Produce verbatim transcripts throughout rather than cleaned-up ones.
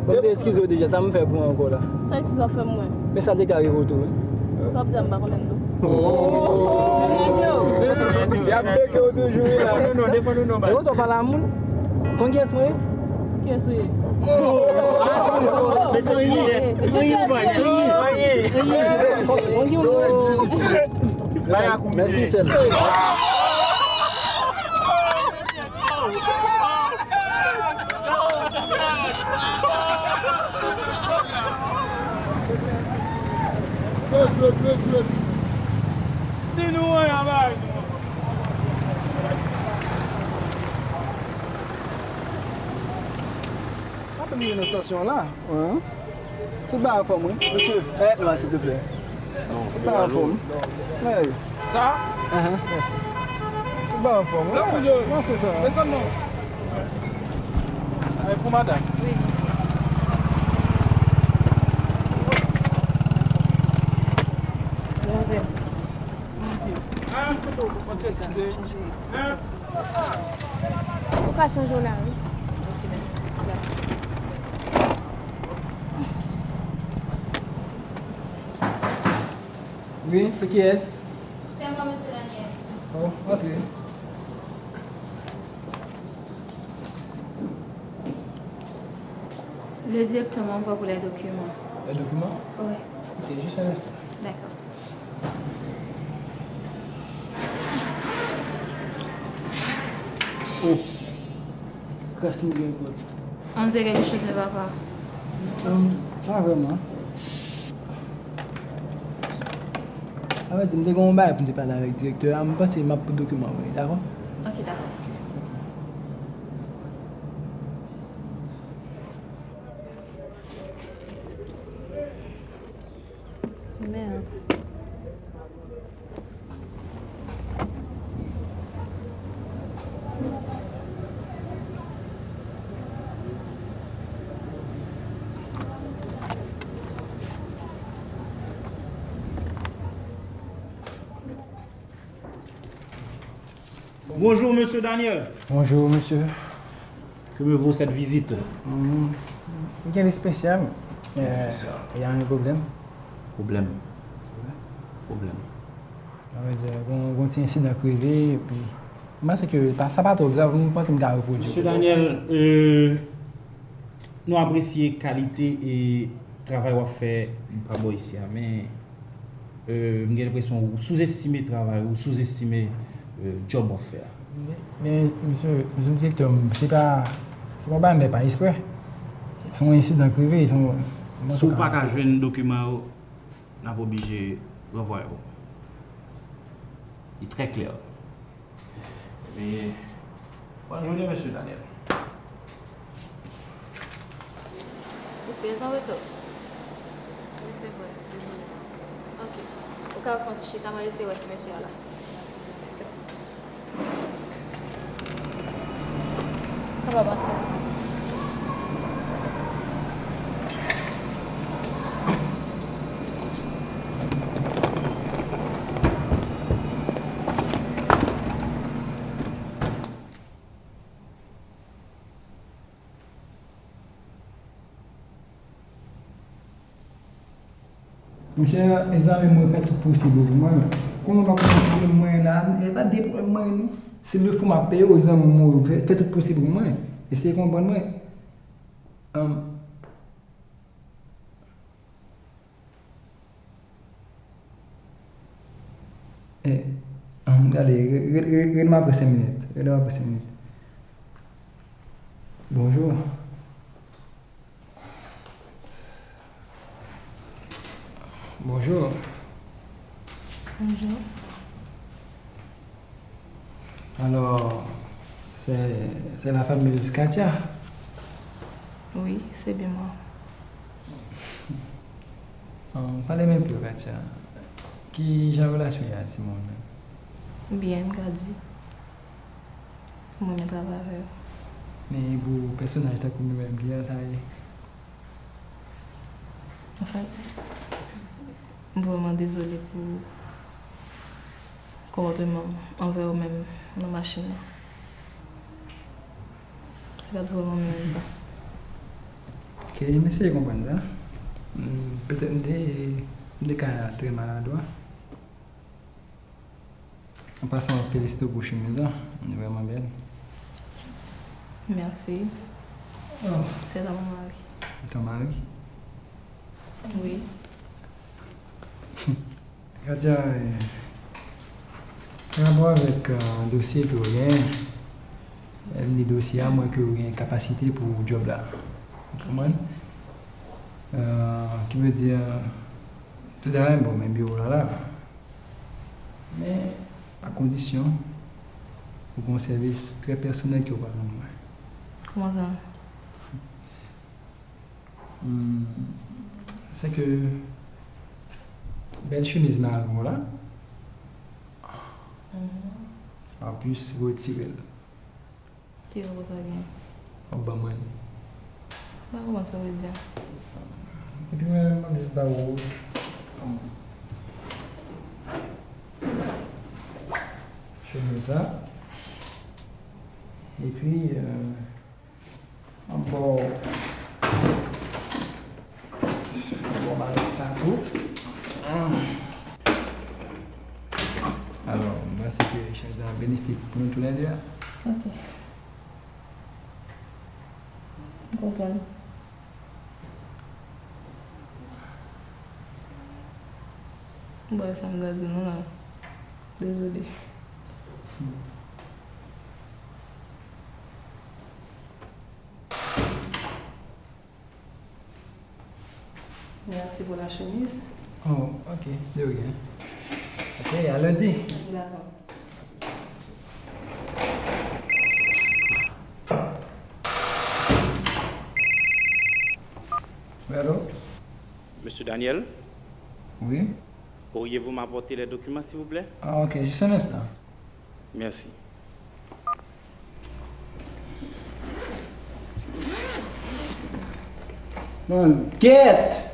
Fò m te eskize w deja, sa m fè pou w ankò la? Sa eskiz w ap fè mwen? Men sa te ka rive w tou, wi. Sa w ap di a, m pa konnen l non. Y ap beke w toujou, wi, la. Defann nou non, defann nou non, baz. E w sa w pale a moun? Konn kiyès mwen ye? Kiyès ou ye? Men se anyen, anyen, anyen, anyen. Konn ki moun? Bay a kou, mesye. Mèsi, sèl. Di nou anyen, bay nou. Apre m rive nan estasyon an la. Tout bagay anfòm, wi. Mesye, pèmèt nou a, silvouplè. Tout bagay anfòm. Hey. Sa? Ahan, mèsi. Tout bagay anfòm, wi. Non, se sa. Desann non. Ay, pou madanm. Wi. Manzè. Manzè. Hein? Manzè. Ou ka chanje w la, wi. Ok, mèsi. Wi, se kiyès? Se mwen, mesye Daniel. Oh, antre. Le directeur m'envoie pour les documents. Les documents? Oui. Ok, juste un instant. D'accord. Oh, kras m gen kòd. On dirait quelque chose ne va pas. Hum, pa vrèman. Avrèdi, m te gen yon bagay pou m te pale avèk direktè a. M panse m ap pote dokiman pou li, dakò? Ok, dakò. Men. Bonjour, monsieur Daniel. Bonjour, monsieur. Que me vaut cette visite? Hmm, rien d'espécial. Euh, il y a un problème. Problème. Problème. Sa vle di, gon, gon ti ensidan k rive, epi m panse ke pa, sa pa twò grav, m panse m ka repwodui. Mesye Daniel, euh, nou apresye kalite e travay w ap fè pa bò isi a, men, euh, m gen enpresyon ou souzestime travay, ou souzestime, euh, djòb w ap fè a. Men, men, mesye, mesye direktè, se pa, se pa yon bagay m fè pa eksprè. Se yon ensidan k rive, se yon... Si w pa ka jwenn dokiman yo, n ap oblije ranvwaye w. Li trè klè. Ebyen, bòn jounen, mesye Daniel. Ou trè an reto. Wi, se vre. Dezole. Ok. Ou ka pran ti chita, m al eseye wè ti mesye a la. Kapab antre. Monchè, mezanmi, mwen fè tout posib pou mwen. Kòman w pa konprann pwoblèm mwen la? E pa de pwoblèm mwen, non. Se le fou m ap peye w, zanmi m, fè, fè tout posib pou mwen. Eseye konprann mwen. Ann. E, ann, gade, re-, re-, re-, rele m apre senk minit. Rele m apre senk minit. Bonjou. Bonjou. Bonjou. Alors, c'est, c'est la fameuse Katia? Oui, c'est bien moi. Pale m enpe, Katia. Ki jan relasyon y a timoun nan? Byen, m ka di. M renmen travay avè yo. Men pou pèsonaj tankou nou menm, kijan sa ye? Anfen, m vrèman dezole pou konpòteman m anvè ou menm nan machin nan. Se pa t vrèman menm sa. E m eseye konprann sa. M, petèt m te, m te ka trè maladwa. An pasan, m ap felisite w pou chemiz la. Li vrèman bèl. Mèsi. Oh. C'est dans mon mari. Ton mari? Wi. Katia, eh, pa rapò avèk, eh, dosye ke w genyen, lè m li dosye a, m wè ke w gen kapasite pou djòb la. Ou konprann? Eh, ki vle di, tout bagay bon, men biwo la la. Men, a kondisyon pou gen yon sèvis trè pèsonèl ke w pral rann mwen. Kòman sa? Hmm, se ke bèl chemiz mawon la, mhm, w ap jis retire l. Ki rapò sa gen? W ap ban mwen li. M pa konprann sa w vle di a. Epi mwen, m ap jis ba ou chemiz sa. Epi, euh, m ap ba w, m ap ba w malèt sa tou. Alò, m panse ke echanj la benefik pou nou toulède a. Ok. M konprann. Bon, sa m ta di nou la. Dezole. Merci pour la chemise. Oh, ok, de rien. Ok, à lundi. D'accord. Oui, allô? Monsieur Daniel? Oui? Pourriez-vous m'apporter les documents, s'il vous plaît? Ah, ok, juste un instant. Merci. Mwen gèt!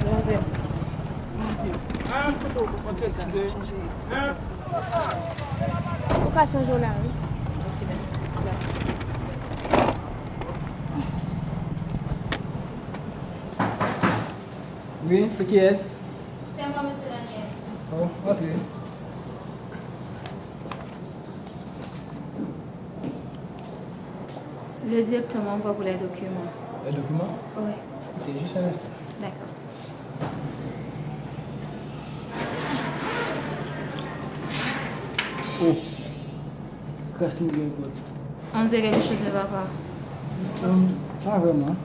Manzè, Bondye, ki kote w panse w ka chanje? Ou ka chanje w la, wi. Ok, mèsi. Wi, se kiyès? Se mwen, mesye Daniel. Oh, antre. Le directeur m'a envoyé pour les documents. Les documents? Oui. Ok, juste un instant. D'accord. Oh. Kras m gen kot. On dirait quelque chose ne va pas. Hum, pa vrèman.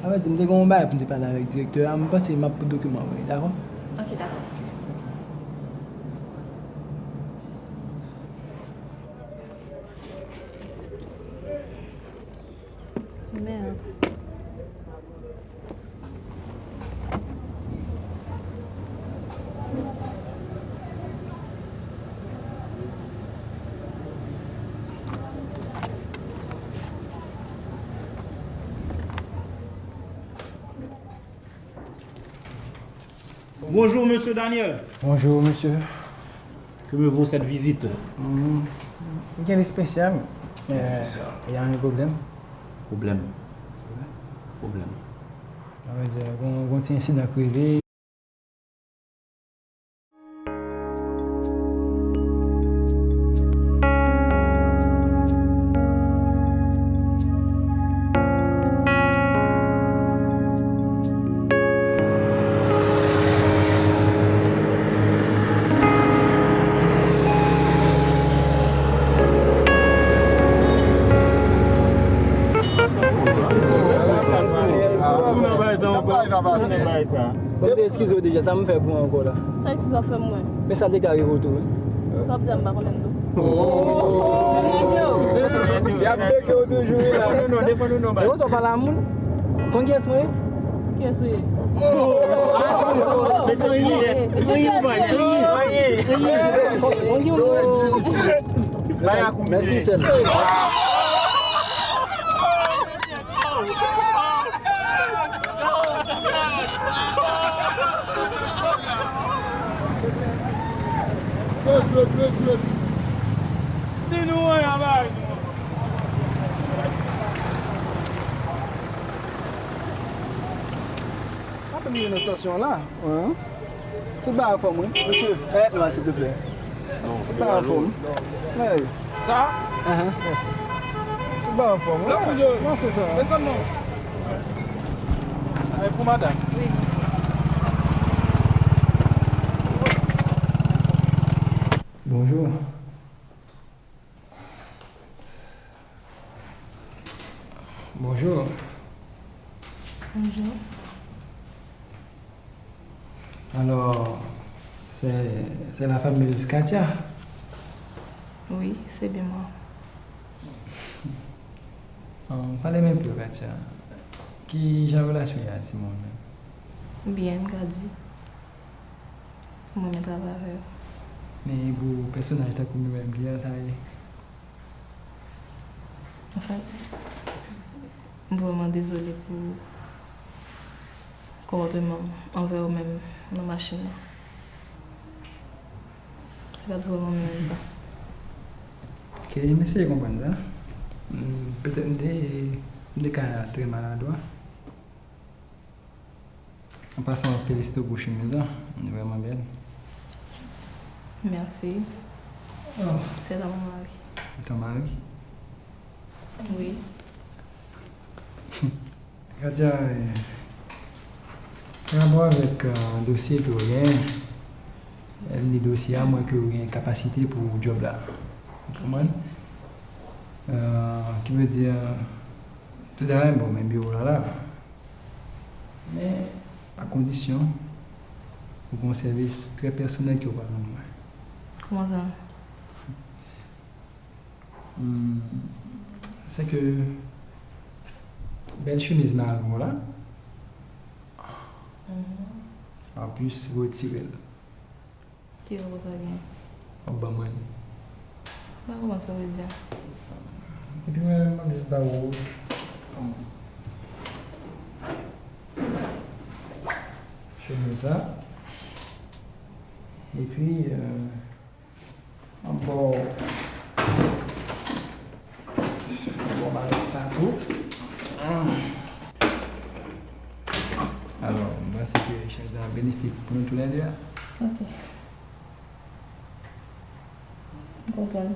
A vrè di, m te gen yon bagay pou m te pale avèk direktè a. M panse m ap pote dokiman pou li, dakò? Ok, dakò. Men, Bonjour, monsieur Daniel. Bonjour, monsieur. Que me vaut cette visite? Hmm, rien d'espécial. Euh, il y a un problème. Problème. Problème. Sa vle di, gon, gon ti ensidan k rive. Bon, m te eskize w deja, sa m fè pou ou ankò la? Sa eskize w ap fè mwen? Men sa te ka rive w tou, wi. Sa w ap di a, m pa konnen l tou. Y ap bloke w toujou, wi, la. Defann nou non, defann nou non, baz. E w sa w pale a moun? Konn kiyès mwen ye? Kiyès ou ye? Men se yon lidè. Se yon lidè. Konn ki moun? Bay a kou, mesye. Mèsi, sè m. Jwèt, jwèt, jwèt. Di nou anyen, bay nou. Apre m rive nan estasyon an la, wi. Tout bagay anfòm, wi. Mesye, pèmèt nou, silvouplè. Tout bagay anfòm. Wi. Sa? Ahan, mèsi. Tout bagay anfòm, wi. Non, se sa. Desann non. Ay, pou madanm. Wi. Bonjou. Bonjou. Bonjou. Alors, c'est, c'est la fameuse Katia? Oui, c'est bien moi. Euh, pale m enpe, Katia. Ki jan relasyon y a ak timoun nan? Byen, m ka di. M renmen travay avè yo. Men pou pèsonaj tankou nou menm, kijan sa ye? Anfèt, m vrèman dezole pou konpòteman m anvè ou menm nan machin nan. Se pa t vrèman menm sa. Ok, m eseye konprann sa. M, petèt m te, m te ka trè maladwa. An pasan, m ap felisite w pou chemiz la. Li vrèman bèl. Mèsi. Oh. C'est à mon mari. Ton mari? Wi. Katia, euh, pa rapò avèk, euh, dosye ke w genyen, li dosye a, m wè ke w gen kapasite pou djòb la. Ou konprann? Euh, ki vle di, tout bagay bon, men biwo la la. Men, a kondisyon, ou gen yon sèvis trè pèsonèl ke w pral rann mwen. Kòman sa? Hmm, se ke bèl chemiz mari w la, mhm, anplis, retire l. Ki rapò sa gen? W ap ban mwen li. M pa konprann sa w vle di a. Epi mwen menm, m ap jis ba ou chemiz sa. Epi, euh, m ap ba w, m ap ba w malèt sa tou. Alò, m panse ke echanj la benefik pou nou toulède a. Ok. M konprann.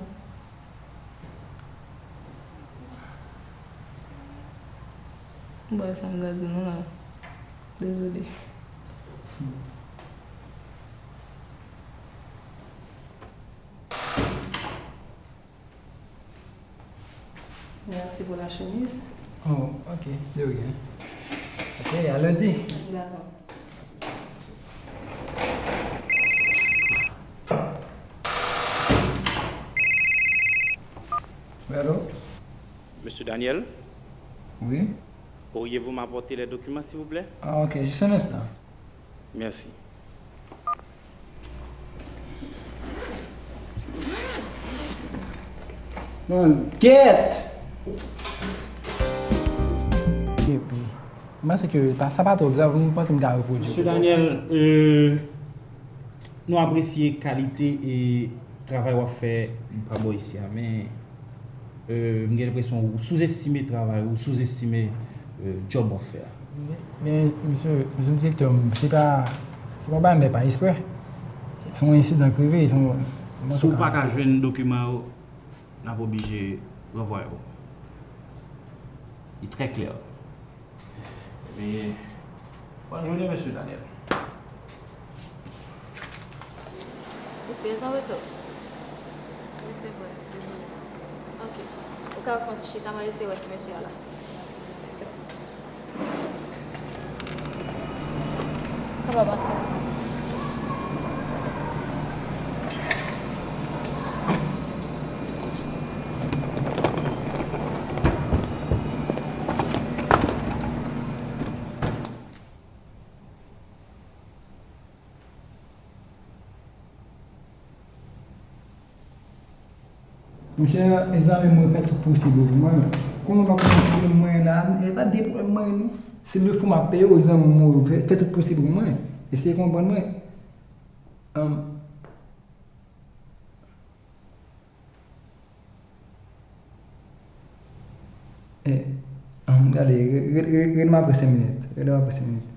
Bon, sa m ta di nou la. Dezole. Merci pour la chemise. Oh, ok, de rien. Ok, à lundi. D'accord. Oui, allô? Monsieur Daniel? Oui? Pourriez-vous m'apporter les documents, s'il vous plaît? Ah, ok, juste un instant. Merci. Mwen gèt! Epi, Mwen panse ke pa, sa pa twò grav, mwen panse m ka repwodui. Mesye Daniel, euh, nou apresye kalite e travay w ap fè pa bò isi a, men euh, m gen enpresyon ou souzestime travay, ou souzestime euh, djòb w ap fè a. Men, mesye, mesye direktè, se pa, se pa bagay m fè pa eksprè. Se yon ensidan k rive, se yon... Si w pa ka jwenn dokiman yo, n ap oblije ranvwaye w. Li trè klè. Ebyen, bòn jounen, mesye Daniel. Ou trè an retou. Wi, se vre, dezole. Ok. Ou ka fè yon ti chita, m al eseye wè si mesye a la. Kapab antre. Monchè, zanmi m, mwen fè tout posib pou mwen. Kòman w pa konn pwoblèm mwen la? E pa de pwoblèm mwen non. Se de fwa m ap peye w, zanmi m, fè, fè tout posib pou mwen. Eseye konprann mwen. Ann. Eh, ann, gade, re- re- re- rele m apre senk minit. Rele m apre senk minit.